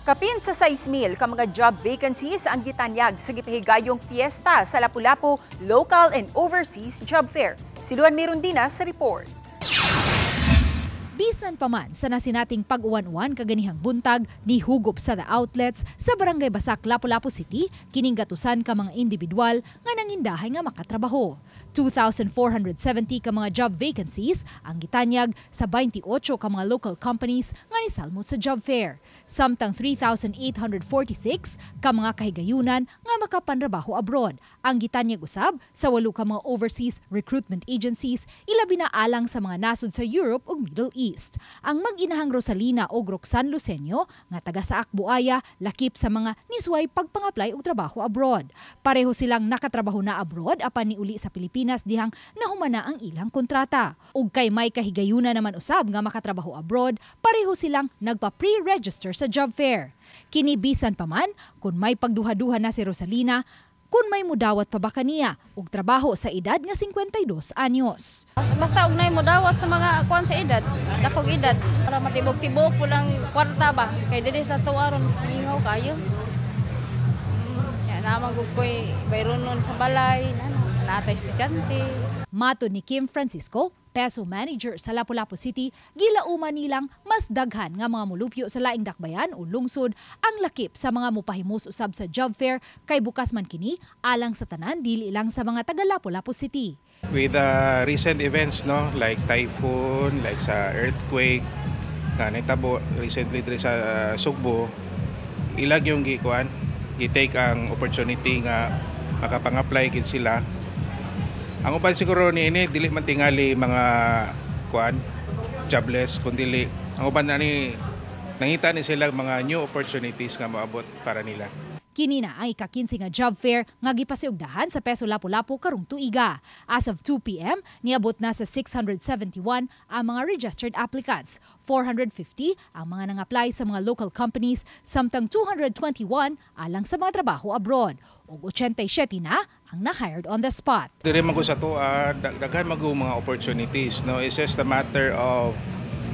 Kapin sa 6,000 ka mga job vacancies ang gitanyag sa gipahigayong fiesta sa Lapu-Lapu Local and Overseas Job Fair. Si Luan Mirundina sa report. Bisan pa man sa nasinating pag-uwan-uwan kaganihang buntag, ni hugob sa the outlets sa Barangay Basak, Lapu-Lapu City, kining gatusan ka mga individual nga nangindahay nga makatrabaho. 2,470 ka mga job vacancies ang gitanyag sa 28 ka mga local companies nga nisalmot sa job fair. Samtang 3,846 ka mga kahigayunan nga makapanrabaho abroad ang gitanyag usab sa 8 ka mga overseas recruitment agencies, ilabi na alang sa mga nasod sa Europe ug Middle East. Ang mag-inahang Rosalina o Roxanne Lucenio nga taga sa Akbuaya, lakip sa mga nisuway pagpang-apply og trabaho abroad. Pareho silang nakatrabaho na abroad apan niuli sa Pilipinas dihang nahumana ang ilang kontrata. Ug kay may kahigayunan naman usab nga makatrabaho abroad, pareho silang nagpa-pre-register sa job fair. Kini bisan pa man kung may pagduha-duha na si Rosalina kung may mudawat pa ba kaniya og trabaho sa edad nga 52 anyos. Basta og nay mo dawat sa mga kuan sa edad, dakog edad para matibok-tibok po lang kwarta ba kay diri sa tuwaron mingaw kayo. Ya naman gud ko'y bayronon sa balay, natay estudyante. Matod ni Kim Francisco, PESO manager sa Lapu-Lapu City, gilauman nilang mas daghan nga mga mulupyo sa laing dakbayan o lungsod ang lakip sa mga mupahimus usab sa job fair kay bukas man kini alang sa tanan, dili lang sa mga taga Lapu-Lapu City. With the recent events, no, like typhoon, like sa earthquake na nitabo recently diri sa Sugbo, ilag yung gikuan, gi-take ang opportunity nga makapang-apply gid sila. Ang uban siguro ni ini dili man tingali mga kuan jobless, kundi ang uban ani nangita ni sila mga new opportunities nga moabot para nila. Kini na ang ika-15 nga job fair nga gipasiugdahan sa PESO Lapu-Lapu karong tuiga. As of 2 p.m., niabot na sa 671 ang mga registered applicants. 450 ang mga nang-apply sa mga local companies, samtang 221 alang sa mga trabaho abroad. Ug 87 na ang na-hired on the spot. Diri man ko sa tuwa, daghan man mga opportunities, no? It's just a matter of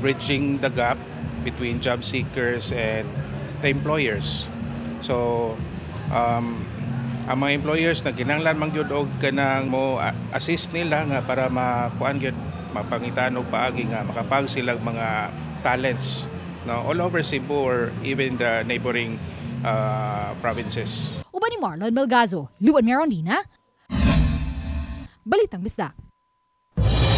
bridging the gap between job seekers and the employers. So ang mga employers na kinahanglan man gyud og kanang mo assist nila nga para makuan gyud, mapangitaan og paagi nga makapag sila mga talents, no, all over Cebu or even the neighboring provinces. Uban ni Marlon Melgazo, Luan Merondina, Balitang Bisdak.